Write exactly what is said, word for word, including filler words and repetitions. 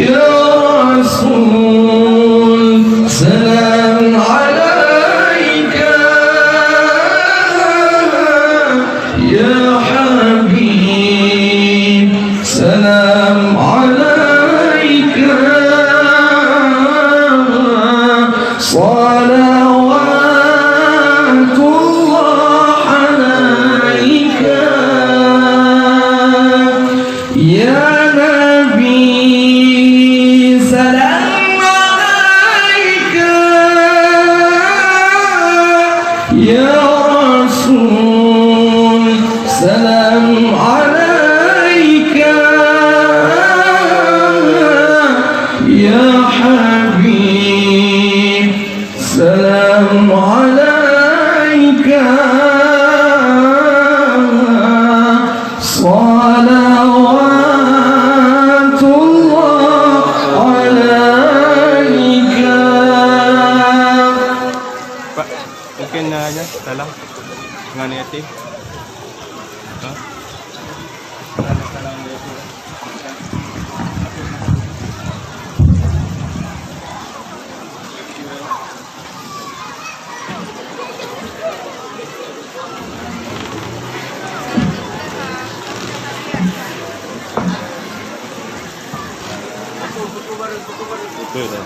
يا رسول، سلام عليك. يا حبيب، سلام عليك. صلوات الله عليك. يا نبي، سلام عليك. يا رسول، سلام عليك. يا حبيب، سلام عليك. صلوات الله عليك. Pak, mungkin, ah, ya, salam dengan yatim. Ha? Betul dah.